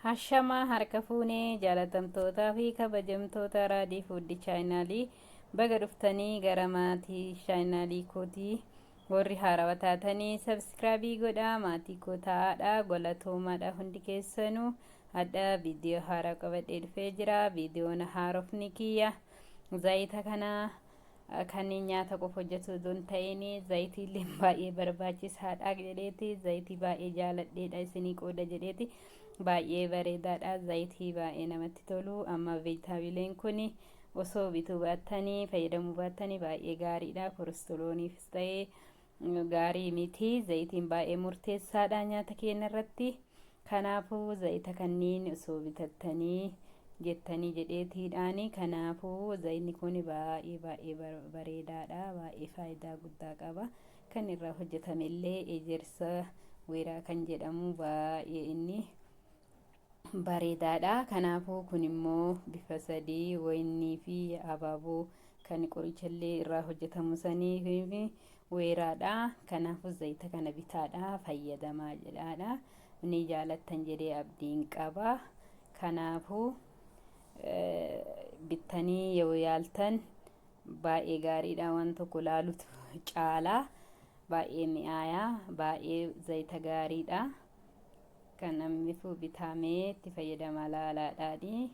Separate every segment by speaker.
Speaker 1: Hashamaa harka fuunee jaalatamtootaa fi kabajamtoota Raadii Fuuddi chaayinaalii, baga dhuftanii gara maatii chaayinaalii kootii. Warri haarawa taatanii subscribe godhaa, maatii koo ta'aadha. Galatoomaadha hundi keessanuu. Hadha viidiyoo haaraa qabadhee dhufee jira. Viidiyoon haarofni kiyya zayita kana kanneen nyaata qofa hojjetu osoo hin ta'in zayitiillee baay'ee barbaachisaadha jedheeti, zayitii baay'ee jaaladheedha isinii qooda jedheeti. Baay'ee bareedaadha, zayitii baay'ee namatti tolu. Amma veejitaabileen kun osoo bituu baattanii, fayyadamuu baattanii baay'ee gaariidha. Kolesterooliifis ta'ee gaarii miti. Zayitiin baay'ee murteessaadha nyaata keenya irratti. Kanaafuu zayita kanneen osoo bitattanii jettanii jedheetiidhaani. Kanaafuu zayitni kun baay'ee baay'ee bareedaadha, baay'ee faayidaa guddaa qaba. Kan irraa hojjetame illee ejersa weeraa kan jedhamu baay'ee inni bareedaadha. Kanaafuu kun immoo bifa sadii, wayinnii fi abaaboo kan qorichallee irraa hojjetamu sanii fi weeraadha. Kanaafuu zayita kana bitaadha, fayyadamaa jedhaadha. Ni jaalattan jedhee abdiin qaba. Kanaafuu bittanii yoo yaaltan baay'ee gaariidha. Waan tokko laalutu caalaa baay'ee mi'aayaa, baay'ee zayita gaariidha. Kan namni bitamee itti fayyadamaa laalaadhaani.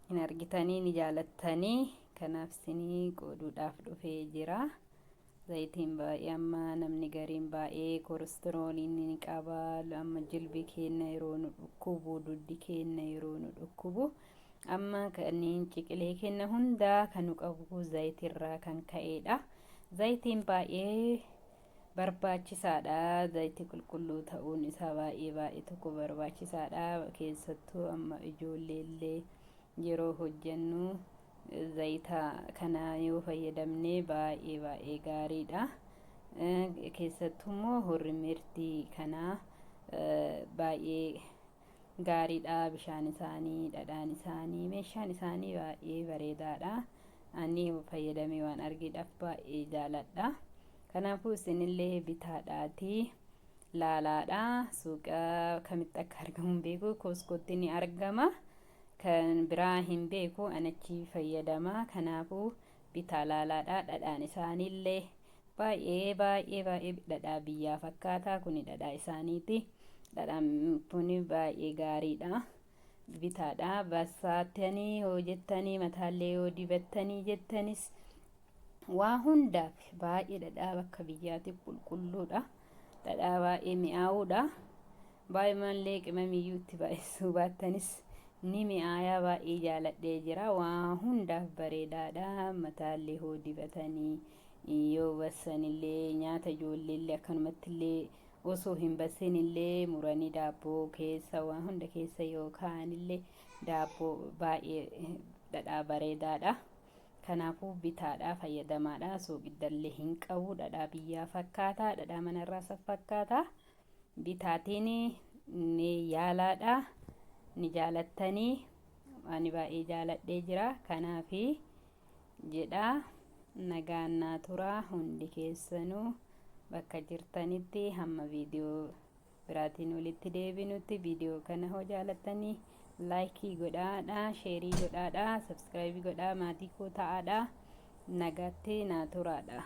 Speaker 1: Hin argitanii, ni jaalattanii. Kanaaf isinii qooduudhaaf dhufee jira. Zayitiin baay'ee amma namni gariin baay'ee kolesteroolii ni qaba. Amma jilbi keenya yeroo nu dhukkubu, duddi keenya yeroo nu dhukkubu, amma kanneen ciqilee keenya hundaa kan nu qabu zayitirraa kan ka'edha. Zayitiin baay'ee barbaachisaadha. Zayitii qulqulluu ta'uun isaa baay'ee baay'ee tokko barbaachisaadha. Keessattuu amma ijoolleellee yeroo hojjennu zayita kana yoo fayyadamne baay'ee baay'ee gaariidha. Keessattuu immoo horri mirtii kanaa baay'ee gaariidha. Bishaan isaanii, dhadhaan isaanii, meeshaan isaanii baay'ee bareedaadha. Ani fayyadamee waan argeedhaaf baay'ee jaaladha. Kanaafuu isinillee bitaadhaatii laalaadha. Suuqa kamitti akka argamu hin beeku. Costcotti ni argama. Kan biraa hin beeku, anachi fayyadama. Kanaafuu bitaa laalaadha. Dhadhaan isaaniillee baay'ee baay'ee baay'ee dhadhaa biyyaa fakkaata. Kuni dhadhaa isaaniiti. Dhadhaan kun baay'ee gaariidha. Bitaadha. Bassaattanii yoo jettanii, mataallee yoo dibattanii jettanis, waa hundaaf baay'ee dhadhaa bakka biyyaatti qulqulluudha. Dhadhaa baay'ee mi'aawudha. Baay'ee mallee qimamiyyuu itti baay'isuu baattanis ni mi'aayaa, baay'ee jaaladhee jira. Waa hundaaf bareedaadha. Mataallee hoo dibatanii yoo bassanillee, nyaata ijoolleellee akkanumattillee osoo hin bassinillee muranii daabboo keessa, waan hunda keessa yoo kaa'anillee daabboo baay'ee dhadhaa bareedaadha. Kanaafuu bitaadha, fayyadamaadha. Soogidallee hin qabu. Dhadhaa biyyaa fakkaata. Dhadhaa manarraa fakkaata. Bitaatiin ni yaalaadha. Ni jaalattanii. Ani baay'ee jaaladhee jira. Kanaafi jedha, nagaan naa tura hundi keessanuu bakka jirtanitti. Hamma viidiyoo biraatiin walitti deebinutti, viidiyoo kana hoo jaalattanii like godhaadha, share godhaadha, subscribe godhaa, maatii koo ta'aadha. Nagaatti naa turaadha.